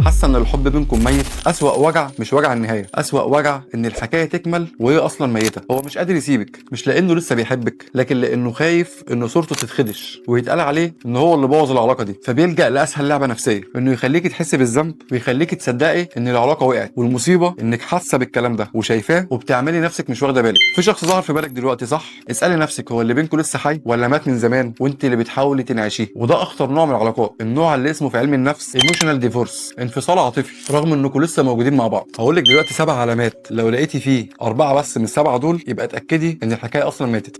حاسه ان الحب بينكم ميت؟ اسوأ وجع مش وجع النهاية، اسوأ وجع ان الحكاية تكمل وهي اصلا ميته. هو مش قادر يسيبك، مش لانه لسه بيحبك، لكن لانه خايف ان صورته تتخدش ويتقال عليه ان هو اللي بوظ العلاقة دي. فبيلجأ لاسهل لعبه نفسية، انه يخليك تحس بالذنب ويخليك تصدقي ان العلاقة وقعت. والمصيبة انك حاسه بالكلام ده وشايفاه وبتعملي نفسك مش واخده بالك. في شخص ظهر في بالك دلوقتي صح؟ اسالي نفسك، هو اللي بينكم لسه حي ولا مات من زمان وانت اللي بتحاولي تنعشيه؟ وده اخطر نوع من العلاقات، النوع اللي اسمه في علم النفس emotional divorce، انفصال عاطفي رغم انكم لسه موجودين مع بعض. هقول لك دلوقتي 7 علامات، لو لقيتي فيه 4 بس من ال7 دول يبقى اتاكدي ان الحكاية اصلا ماتت.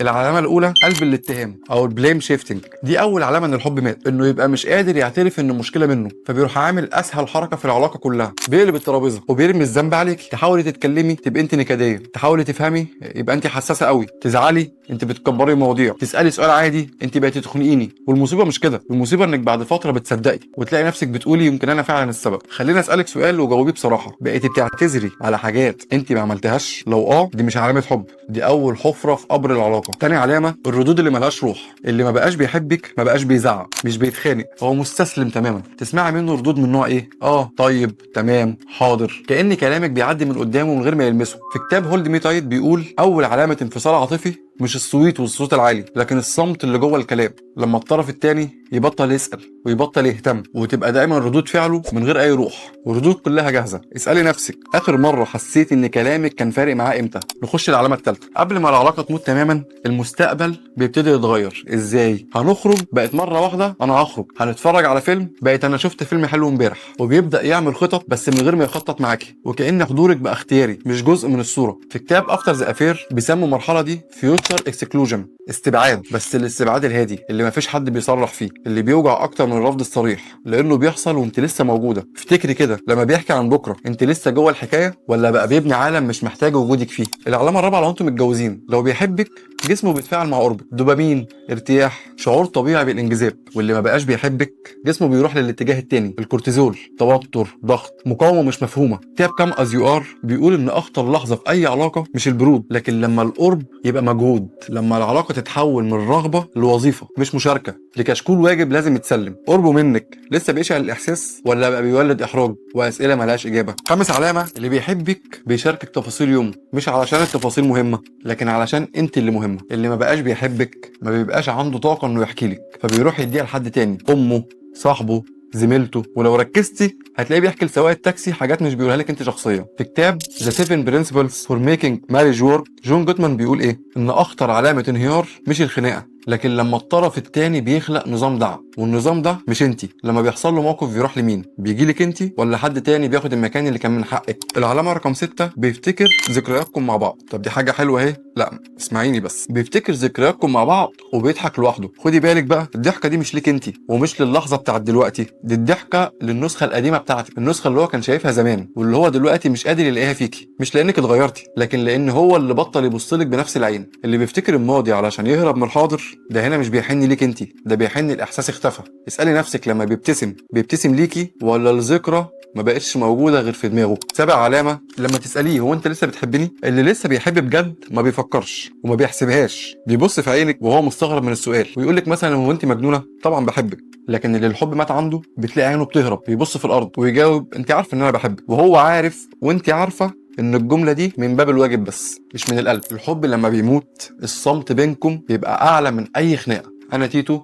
العلامة الاولى قلب الاتهام او ال blame shifting. دي اول علامة ان الحب مات، انه يبقى مش قادر يعترف ان المشكلة منه، فبيروح عامل اسهل حركة في العلاقة كلها، بيقلب الترابيزة وبيرمي الذنب عليك. تحاولي تتكلمي تبقي انت نكديه، تحاولي تفهمي يبقى انت حساسة قوي، تزعلي انت بتكبري المواضيع، تسالي سؤال عادي انت بقيتي تخنقيني. والمصيبة مش كده، المصيبة انك بعد فترة بتصدقي وتلاقي نفسك بتقولي يمكن انا فعلا السبب. خليني اسالك سؤال وجاوبيه بصراحة، بقيتي بتعتذري على حاجات انت ما عملتهاش؟ لو دي مش علامة حب، دي اول حفره في قبر العلاقة. تاني علامة الردود اللي ملهاش روح، اللي ما بقاش بيحبك ما بقاش بيزعق، مش بيتخانق، هو مستسلم تماما. تسمعي منه ردود من نوع ايه؟ طيب، تمام، حاضر، كأن كلامك بيعدي من قدامه من غير ما يلمسه. في كتاب Hold Me Tight بيقول اول علامة انفصال عاطفي مش الصويت والصوت العالي، لكن الصمت اللي جوه الكلام، لما الطرف الثاني يبطل يسأل ويبطل يهتم، وتبقى دايما ردود فعله من غير اي روح، وردود كلها جاهزة. اسألي نفسك، اخر مرة حسيت ان كلامك كان فارق معاه امتى؟ نخش العلامة الثالثة، قبل ما العلاقة تموت تماما المستقبل بيبتدي يتغير. ازاي؟ هنخرج بقت مرة واحدة انا هخرج، هنتفرج على فيلم بقت انا شفت فيلم حلو امبارح، وبيبدأ يعمل خطط بس من غير ما يخطط معاكي، وكأن حضورك بقى اختياري مش جزء من الصورة. في كتاب After the Affair بيسموا المرحلة دي future exclusion، استبعاد، بس الاستبعاد الهادي اللي مفيش حد بيصرح فيه، اللي بيوجع اكتر من الرفض الصريح، لانه بيحصل وانت لسه موجودة. افتكري كده لما بيحكي عن بكره انت لسه جوه الحكاية ولا بقى بيبني عالم مش محتاج وجودك فيه؟ العلامة الرابعة، لو انتم متجوزين، لو بيحبك جسمه بيتفاعل مع قربك، دوبامين، ارتياح، شعور طبيعي بالانجذاب. واللي ما بقاش بيحبك جسمه بيروح للاتجاه التاني، الكورتيزول، توتر، ضغط، مقاومة مش مفهومه. كتاب Come As You Are بيقول ان اخطر لحظة في اي علاقة مش البرود، لكن لما القرب يبقى مجهود، لما العلاقة تتحول من رغبة لوظيفة مش مشاركة، لكشكول واجب لازم يتسلم. قربه منك لسه بيشعل الاحساس ولا بقى بيولد احراج واسئلة ملهاش اجابه؟ خامس علامة، اللي بيحبك بيشاركك تفاصيل يومه، مش علشان التفاصيل مهمة، لكن علشان انت اللي مهمة. اللي ما بقاش بيحبك ما بيبقاش عنده طاقة انه يحكي لك، فبيروح يديها لحد تاني، امه، صاحبه، زميلته. ولو ركزتي هتلاقيه بيحكي لسواق التاكسي حاجات مش بيقولها لك انت شخصيا. في كتاب The 7 Principles for Making Marriage Work، جون جوتمان بيقول ايه؟ ان اخطر علامة انهيار مش الخناقة، لكن لما الطرف الثاني بيخلق نظام دعم، والنظام ده مش انت. لما بيحصل له موقف بيروح لمين؟ بيجي لك انت ولا حد تاني بياخد المكان اللي كان من حقك؟ العلامة رقم 6، بيفتكر ذكرياتكم مع بعض. طب دي حاجة حلوة اهي، لا اسمعيني بس، بيفتكر ذكرياتكم مع بعض وبيضحك لوحده. خدي بالك بقى، الضحكة دي مش ليك انت ومش للحظة بتاعت دلوقتي، دي الضحكة للنسخه القديمة بتاعتك، النسخة اللي هو كان شايفها زمان واللي هو دلوقتي مش قادر يلاقيها فيكي، مش لانك اتغيرتي، لكن لان هو اللي بطل يبص لك بنفس العين. اللي بيفتكر الماضي علشان يهرب من الحاضر ده هنا مش بيحن ليك انت، ده بيحن الاحساس اختفى. اسالي نفسك، لما بيبتسم بيبتسم ليكي ولا الذكرى ما بقتش موجودة غير في دماغه؟ سابع علامة، لما تساليه هو انت لسه بتحبني؟ اللي لسه بيحب بجد ما بيفكرش وما بيحسبهاش، بيبص في عينك وهو مستغرب من السؤال ويقول لك مثلا هو انت مجنونة؟ طبعا بحبك. لكن اللي الحب مات عنده بتلاقي عينه بتهرب، بيبص في الارض ويجاوب انت عارفه ان انا بحبك، وهو عارف وانت عارفه ان الجملة دي من باب الواجب بس مش من القلب. الحب لما بيموت الصمت بينكم بيبقى اعلى من اي خناقه. انا تيتو،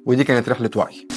ودي كانت رحله وعي.